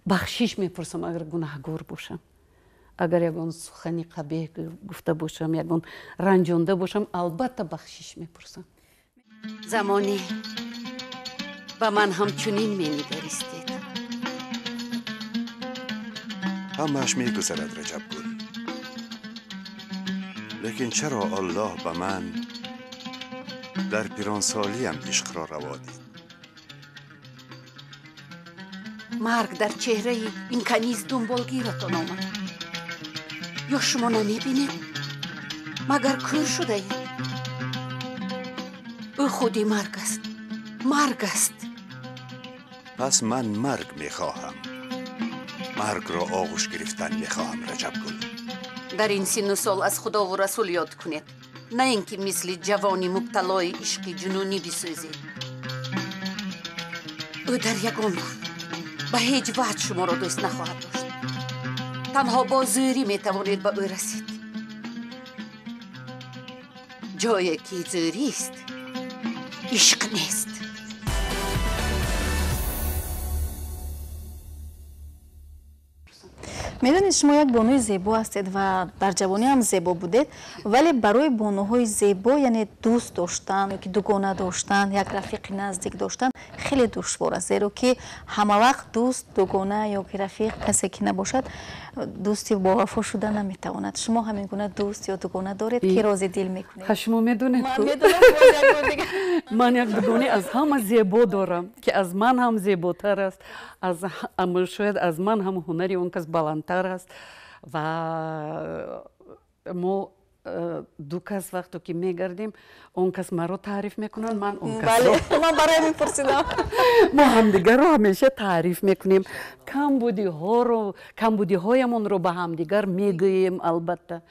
бахшиш мепурсам, агар гунаҳгор бошам, агар ягон сухани қабеҳ гуфта бошам, ягон ранҷонда бошам, албатта бахшиш мепурсам. Замоне ба ман ҳамчунин менигаристед. Ҳамааш мегузарад, Раҷабгул. Лекин чаро Аллоҳ ба ман дар пиронсолиам ишқро раво дид? Марг дар чеҳраи ин каниз дунболгиратон омад. Ё шумо намебинед? Магар кӯр шудаед? Ӯ худи марг аст, марг аст. Пас ман марг мехоҳам, маргро оғӯш гирифтан мехоҳам, Раҷабгул. Дар ин синну сол аз Худову Расул ёд кунед, на ин ки мисли ҷавони мубталои ишқи ҷунунӣ бисӯзед. Ӯ дар ягон вақт ба ҳеҷ ваҷ шуморо дӯст нахоҳад дошт. Танҳо бо зӯрӣ метавонед ба ӯ расид. Ҷое ки зӯрист, ишқ нест. Медонед, шумо як бонуи зебо ҳастед ва дар ҷавонӣ ҳам зебо будед, вале барои бонуҳои зебо, яъне дӯст доштан ё ки дугона доштан, як рафиқи наздик доштан хеле душвор аст, зеро ки ҳама вақт дӯст, дугона ё ки рафиқ касе ки набошад, дӯсти бовафо шуда наметавонад. Шумо ҳамин гуна дӯст ё дугона доред, ки рози дил мекунед? Ха, шумо медонед, ман як дугони аз ҳама зебо дорам, ки аз ман ҳам зеботар аст, шояд аз ман ҳам ҳунари он кас баландтар аст. Ва мо ду кас вақто ки мегардем, он кас маро таъриф мекунад, ман он касро. Ман барои ҳамин пурсидам. Мо ҳамдигарро ҳамеша таъриф мекунем, камбудиҳоро, камбудиҳоямонро ба ҳамдигар мегӯем, албатта.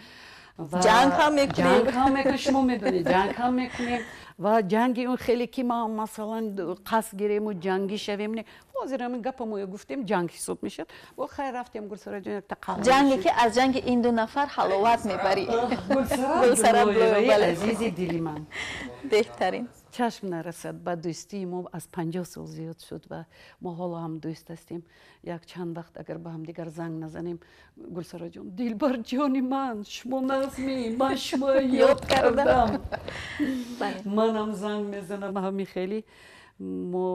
Ҷанг ҳам мекунем. Ҷанг ҳам мекунем, шумо медонед, ҷанг ҳам мекунем. Ва ҷанги он хеле ки ма масалан қасд гирему ҷангӣ шавем, не. Ҳозир ҳамин гапа мо гуфтем, ҷанг ҳисоб мешавад. Бо хайр рафтем, Гулсараҷон, якта қаҳва. Ҷанге ки аз ҷанги ин ду нафар ҳаловат мебарӣ. Гулсара азизи дили ман. Беҳтарин. Чашм нарасад ба дӯстии мо, аз 50 сол зиёд шуд ва мо ҳоло ҳам дӯст ҳастем. Як чанд вақт агар ба ҳамдигар занг назанем, Гулсараҷон, дилбарҷони ман, шумо нағзмӣ, ман шумо ёд кардам. Манам занг мезанам. Ҳами хеле мо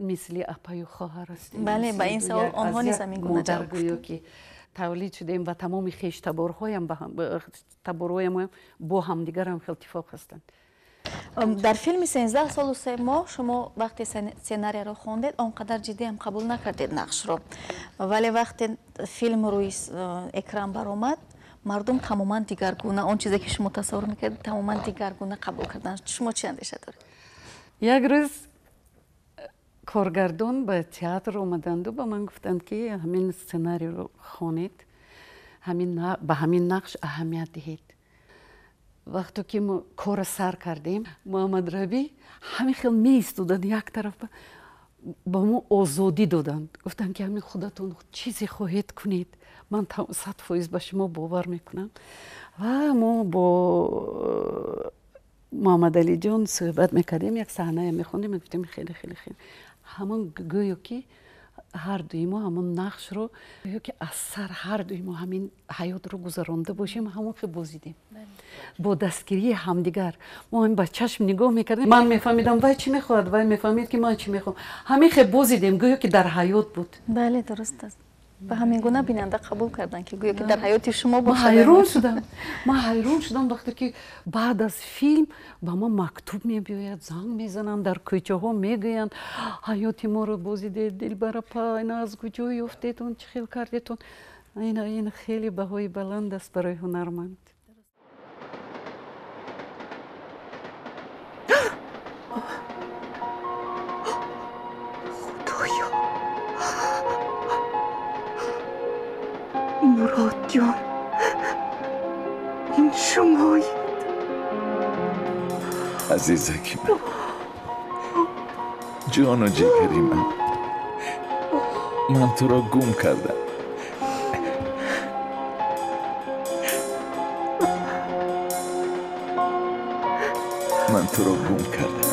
мисли апаю хоҳар ҳастем. Бале, ба ин савол онҳо низ ҳамин гуна ҷавоб гӯё ки тавлид шудем ва тамоми хештаборҳоям бо ҳамдигарам хел иттифоқ ҳастанд. Дар филми 13 солу 3 моҳ шумо вақте сценарияро хондед, он қадар ҷиддӣ ҳам қабул накардед нақшро. Вале вақте филм рӯи экран баромад, мардум тамоман дигаргуна, он чизе ки шумо тасаввур мекардед, тамоман дигаргуна қабул карданд. Шумо чӣ андеша доред? Як рӯз коргардон ба театр омаданду ба ман гуфтанд, ки ҳамин сценарийро хонед, ба ҳамин нақш аҳамият диҳед. Вақто ки мо корро сар кардем, Муҳаммад Рабӣ ҳамин хел меистоданд як тараф, ба мо озодӣ доданд. Гуфтанд, ки ҳамин худатон чизе хоҳед кунед, ман 100% ба шумо бовар мекунам. Ва мо бо Муҳаммадалиҷон суҳбат мекардем, як саҳнае мехондем, мегуфтем хеле хеле хеле. Ҳамон гӯё ки ҳар дуи мо ҳамон нақшро, гӯё ки аз сар ҳар дуи мо ҳамин ҳаётро гузаронда бошем, ҳамон хел бозидем. Бо дастгирии ҳамдигар. Мо ҳамин ба чашм нигоҳ мекардем. Ман мефаҳмидам вай чӣ мехоҳад, вай мефаҳмид ки ман чӣ мехоҳам. Ҳамин хел бозидем, гӯё ки дар ҳаёт буд. Бале, дуруст аст. Ба ҳамин гуна бинанда қабул карданд, ки гӯё ки дар ҳаёти шумо бошад. Ҳайрон шудам. Ман ҳайрон шудам вақте ки баъд аз филм ба ман мактуб мебиёяд, занг мезананд, дар кӯчаҳо мегӯянд: ҳаёти моро бозидед, Дилбарапа, ина аз куҷо ёфтедон, чӣ хел кардетон. Ин хеле баҳои баланд аст барои ҳунарманд. Муродҷон, ин шумоед. Азизаки ман, ҷону ҷигари ман, ман туро гум кардам. Ман туро гум кардам.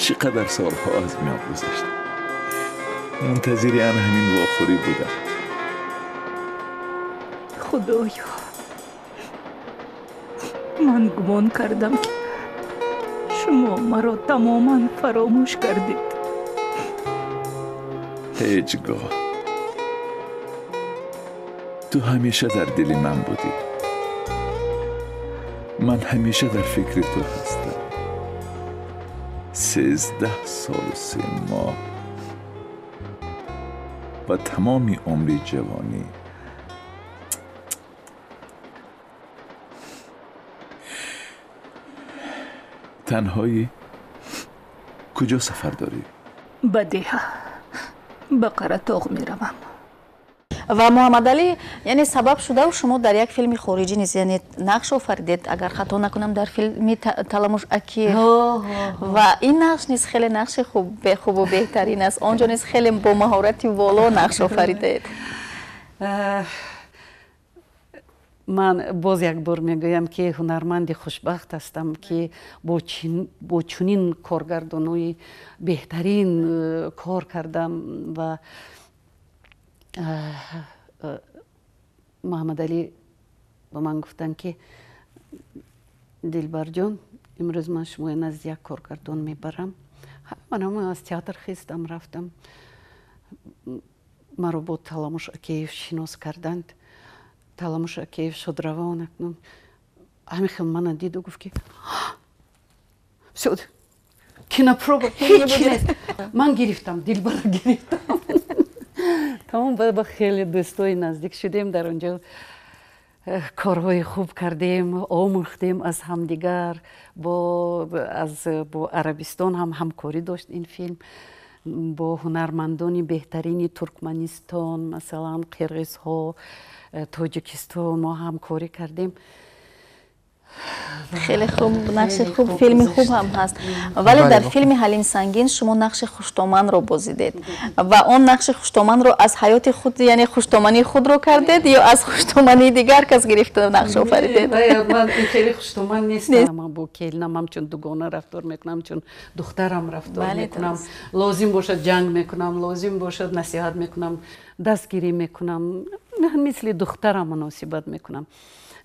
Чӣ қадар солҳо аз миён гузашт. Мунтазири ан ҳамин вохӯрӣ будам. Худоё, ман гумон кардам, ки шумо маро тамоман фаромӯш кардед. Ҳеҷ гоҳ. Ту ҳамеша дар дили ман будӣ. Ман ҳамеша дар фикри ту ҳастам. 13 солу 3 моҳ ва тамоми умри ҷавонӣ. Танҳоӣ куҷо сафар дорӣ? Ба деҳа, ба Қаратоғ меравам. Ва Муҳаммадалӣ, яъне сабаб шудау шумо дар як филми хориҷӣ низ, яъне нақш офаридед, агар хато накунам, дар филми Таламуш Акиев. Ва ин нақш низ хеле нақши хубу беҳтарин аст. Он ҷо низ хеле бо маҳорати воло нақш офаридед. Ман боз як бор мегӯям, ки ҳунарманди хушбахт ҳастам, ки бо чунин коргардонои беҳтарин кор кардам. Ва Муҳаммадалӣ ба ман гуфтанд, ки Дилбарҷон, имрӯз ман шуморо назди як коргардон мебарам. Ман ҳамон аз театр хестам, рафтам. Маро бо Таламуш Акеев шинос карданд. Таламуш Акеев шодравон акнун ҳамин хел мана диду гуфт, ки всё, кинопроба ҳеҷ нест. Ман гирифтам, Дилбара гирифтам. Тамом, ба хеле дӯстои наздик шудем. Дар он ҷо корҳои хуб кардем, омӯхтем аз ҳамдигар. Бо Арабистон ҳам ҳамкорӣ дошт ин филм. Бо ҳунармандони беҳтарини Туркманистон, масалан, қирғизҳо, Тоҷикистон мо ҳамкорӣ кардем. Хеле хуб, нақши хуб, филми хуб ҳам ҳаст. Вале дар филми Ҳалим Сангин шумо нақши хуштоманро бозидед ва он нақши хуштоманро аз ҳаёти худ, яъне хуштомании худро кардед ё аз хуштомании дигар кас гирифта нақш офаридед? Ман хеле хуштоман нестам. Ман бо келинам ҳамчун дугона рафтор мекунам, чун духтарам рафтор мекунам. Лозим бошад ҷанг мекунам, лозим бошад насиҳат мекунам, дастгирӣ мекунам, мисли духтарам муносибат мекунам.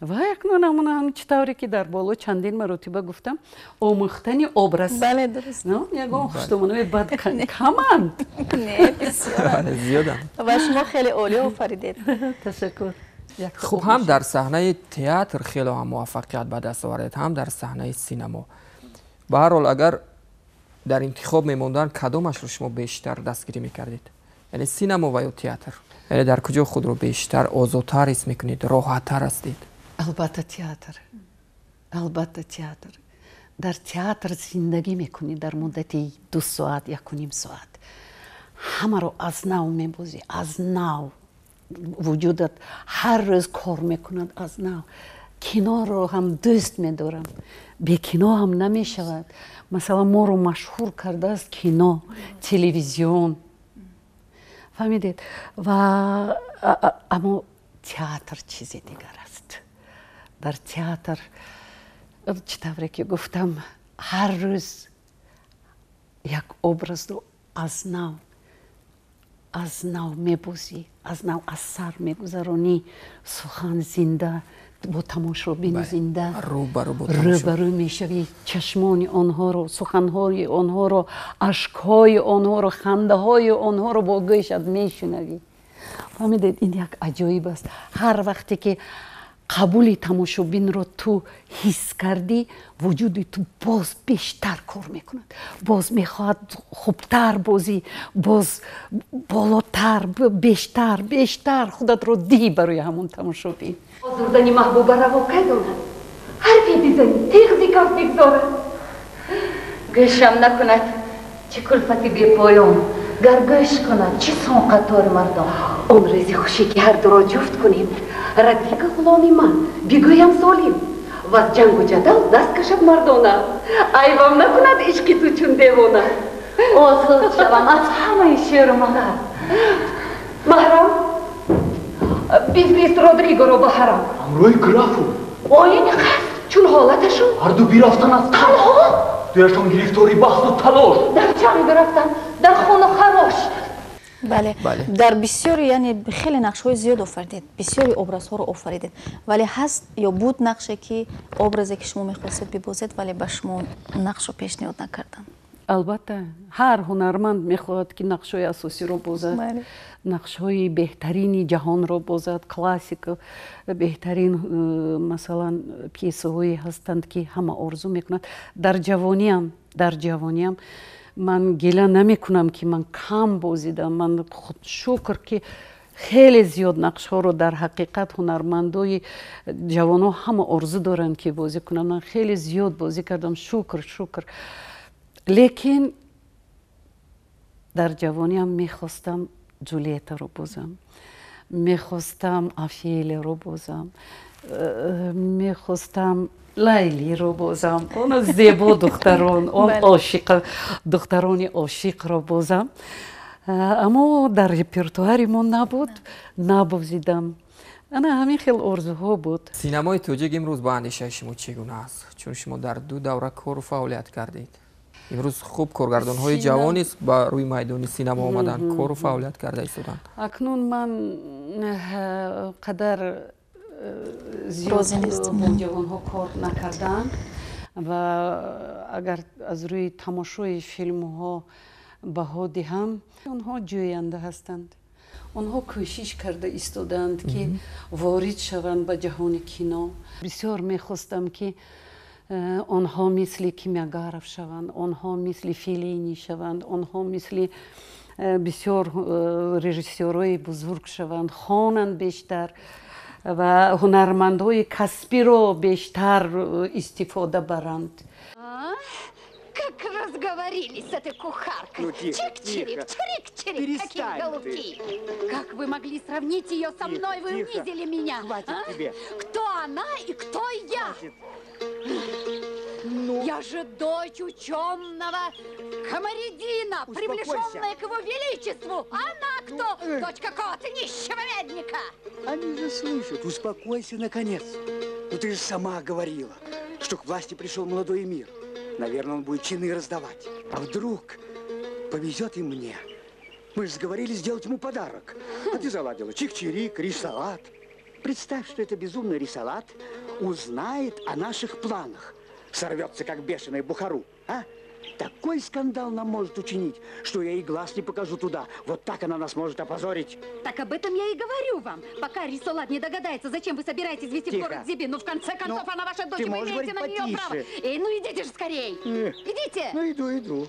Ва акнун ҳамон чӣ тавре ки дар боло чандин маротиба гуфтам, омӯхтани образ. Бале, дуруст. Ягон хуштоманои бад каманд. Не, бисёранд. Зиёданд. Ва шумо хеле олӣ офаридед. Ташаккур. Хуб, ҳам дар саҳнаи театр хеле ҳам муваффақият ба даст овардед, ҳам дар саҳнаи синамо. Ба ҳар ҳол, агар дар интихоб мемондан, кадомашро шумо бештар дастгирӣ мекардед? Яъне синамо ва ё театр? Яъне дар куҷо худро бештар озодтар ҳис мекунед, роҳаттар ҳастед? Албатта театр, албатта театр. Дар театр зиндагӣ мекунӣ дар муддати 2 соат, 1.5 соат. Ҳамаро аз нав мебозӣ, аз нав. Вуҷудат ҳар рӯз кор мекунад аз нав. Киноро ҳам дӯст медорам. Бе кино ҳам намешавад. Масалан, моро машҳур кардааст кино, телевизион. Фаҳмидед? Ва аммо театр чизи дигар аст. Дар театр, чӣ тавре ки гуфтам, ҳар рӯз як образро аз нав мебозӣ, аз нав аз сар мегузаронӣ. Сухан зинда, бо тамошобин зинда рӯбарӯ мешавӣ, чашмони онҳоро, суханҳои онҳоро, ашкҳои онҳоро, хандаҳои онҳоро бо гӯшат мешунавӣ. Фаҳмидед, ин як аҷоиб аст. Ҳар вақте ки қабули тамошобинро ту ҳис кардӣ, вуҷуди ту боз бештар кор мекунад, боз мехоҳад хубтар бозӣ, боз болотар, бештар, бештар худатро диҳӣ барои ҳамон тамошобин. Озурдани маҳбуба раво кай донад? Ҳарфе бизанӣ, теғ зи каф бигзорад. Гӯшам накунад, чӣ кулфати бепоён, гар гӯш кунад, чӣ сон қатори мардон. Он рӯзи хушӣ ки ҳар дуро ҷуфт кунем, Радика ғуломи ман, бигӯям золим, ваз ҷангу ҷадал даст кашад мардона, айвам накунад ишқи ту чун девона. Озод шавам аз ҳамаи шеру мағар. Маҳрам, бифрист Родригоро ба ҳарам. Ҳамроҳи графу. Оини қасд чун ҳолаташон. Ҳарду бирафтан аз танҳо. Дуяшон гирифтори баҳсу талош. Дар ҷанг рафтан, дар хону харош. Бале, дар бисёри, яъне хеле нақшҳои зиёд офаридед, бисёри образҳоро офаридед, вале ҳаст ё буд нақше ки образе ки шумо мехостед бибозед, вале ба шумо нақшро пешниҳод накарданд? Албатта, ҳар ҳунарманд мехоҳад ки нақшҳои асосиро бозад, нақшҳои беҳтарини ҷаҳонро бозад, классика, беҳтарин, масалан, пьесаҳое ҳастанд ки ҳама орзу мекунад. Дар ҷавониам ман гила намекунам ки ман кам бозидам. Ман шукр ки хеле зиёд нақшҳоро дар ҳақиқат ҳунармандои ҷавонҳо ҳама орзу доранд ки бозӣ кунанд. Ман хеле зиёд бозӣ кардам, шукр, шукр. Лекин дар ҷавониам мехостам Ҷулиетаро бозам, мехостам Офелияро бозам, мехостам Лайлиро бозам, он зебо духтарон, он ошиқ, духтарони ошиқро бозам. Аммо дар репертуари мо набуд, набозидам. Ана ҳамин хел орзуҳо буд. Синамои тоҷик имрӯз ба андешаи шумо чӣ гуна аст? Чун шумо дар 2 давра кору фаъолият кардед. Имрӯз хуб коргардонҳои ҷавон низ ба рӯи майдони синамо омаданд, кору фаъолият карда истоданд. Акнун ман қадар зиёд бо ҷавонҳо кор накардам ва агар аз рӯи тамошои филмҳо баҳо диҳам, онҳо ҷӯянда ҳастанд. Онҳо кӯшиш карда истодаанд ки ворид шаванд ба ҷаҳони кино. Бисёр мехостам ки онҳо мисли Кимёгаров шаванд, онҳо мисли Феллини шаванд, онҳо мисли бисёр режиссёрҳои бузург шаванд, хонанд бештар ва ҳунармандҳои касбиро бештар истифода баранд. Как разговорились с этой кухаркой. Ну, тихо, Чик-чирик, чирик-чирик, какие голубки. Как вы могли сравнить ее со мной? Вы тихо. Унизили меня. Хватит а? тебе. Кто она и кто я? Ну. Я же дочь ученого Камаридина, приближенная к его величеству. Она кто? Ну, Дочь какого-то нищего медника. Они же слышат. Успокойся, наконец. Ну, ты же сама говорила, что к власти пришел молодой эмир. Наверное, он будет чины раздавать. А вдруг повезет и мне. Мы же сговорились сделать ему подарок. А ты заладила чик-чирик, рисалат. Представь, что это безумный рисалат узнает о наших планах. Сорвется, как бешеный Бухару, а? Такой скандал нам может учинить, что я и глаз не покажу туда. Вот так она нас может опозорить. Так об этом я и говорю вам. Пока Рисолат не догадается, зачем вы собираетесь везти в Тихо. город Зиби. Ну, в конце концов, Ну, она ваша дочь, ты вы можешь имеете на говорить нее право. потише. Эй, ну идите же скорей. Идите. Ну, иду, иду.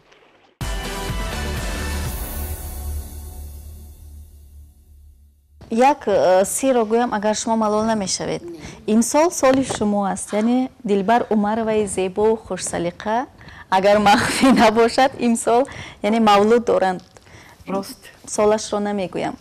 Як сирро гӯям, агар шумо малол намешавед. Имсол соли шумо аст, яъне Дилбар Умароваи зебову хушсалиқа, агар махфӣ набошад, имсол яъне мавлуд доранд. Рост. Солашро намегӯям.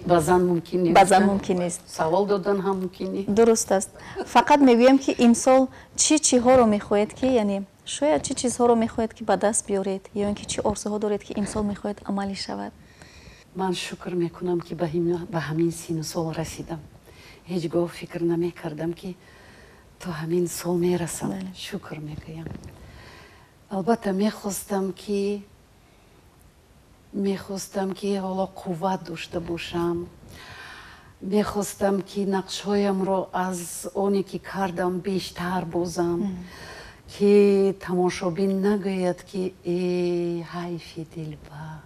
Ба зан мумкин нест. Ба зан мумкин нест. Савол додан ҳам мумкин нест. Дуруст аст. Фақат мегӯям, ки имсол чӣ чиҳоро мехоҳед, ки яъне шояд чӣ чизҳоро мехоҳед, ки ба даст биёред, ё ин ки чӣ орзуҳо доред, ки имсол мехоҳед амалӣ шавад? Ман шукр мекунам, ки ба ҳамин сину сол расидам. Ҳеҷ гоҳ фикр намекардам, ки то ҳамин сол мерасам. Шукр мекунам. Албатта, мехостам, ки ҳоло қувват дошта бошам. Мехостам, ки нақшҳоямро аз оне, ки кардам, бештар бозам, ки тамошобин нагӯяд, ки э ҳайфи Дилбар.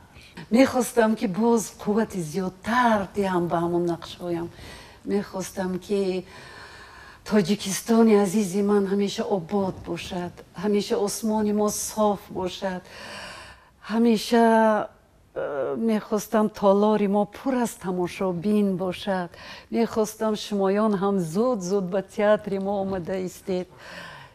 Мехостам, ки боз қуввати зиёдтар диҳам ба ҳамон нақшҳоям. Мехостам, ки Тоҷикистони азизи ман ҳамеша обод бошад, ҳамеша осмони мо соф бошад, ҳамеша мехостам толори мо пур аз тамошобин бошад. Мехостам шумоён ҳам зуд-зуд ба театри мо омада истед.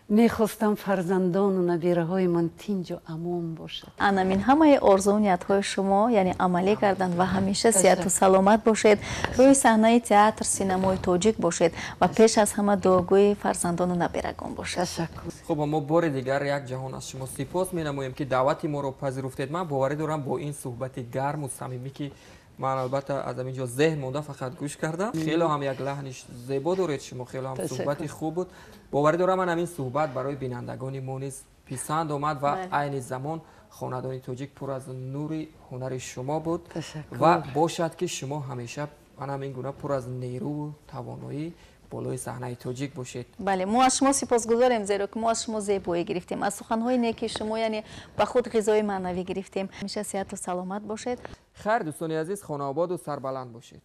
Мехостам фарзандону набираҳои ман тинҷу амон бошад. Анамин ҳамаи орзуу ниятҳои шумо яъне амалӣ гарданд ва ҳамеша сиҳату саломат бошед, рӯи саҳнаи театр синамои тоҷик бошед ва пеш аз ҳама дуогӯи фарзандону набирагон бошед. Ташаккур. Хуб, мо бори дигар як ҷаҳон аз шумо сипос менамоем, ки даъвати моро пазируфтед. Ман боварӣ дорам, бо ин суҳбати гарму самимӣ, ки ман албатта аз ҳамин ҷо зеҳн монда фақат гӯш кардам, хело ҳам як лаҳни зебо доред шумо, хело ҳам суҳбати хуб буд. Боварӣ дорам, ман ҳамин суҳбат барои бинандагони мо низ писанд омад ва айни замон хонадони тоҷик пур аз нури ҳунари шумо буд ва бошад, ки шумо ҳамеша ман ҳамин гуна пур аз нерӯву тавоноӣ болои саҳнаи тоҷик бошед. Бале, мо аз шумо сипосгузорем, зеро ки мо аз шумо зебоӣ гирифтем, аз суханҳои неки шумо яъне ба худ ғизои маънавӣ гирифтем. Ҳамеша сиҳату саломат бошед. Хайр, дӯстони азиз, хонаободу сарбаланд бошед.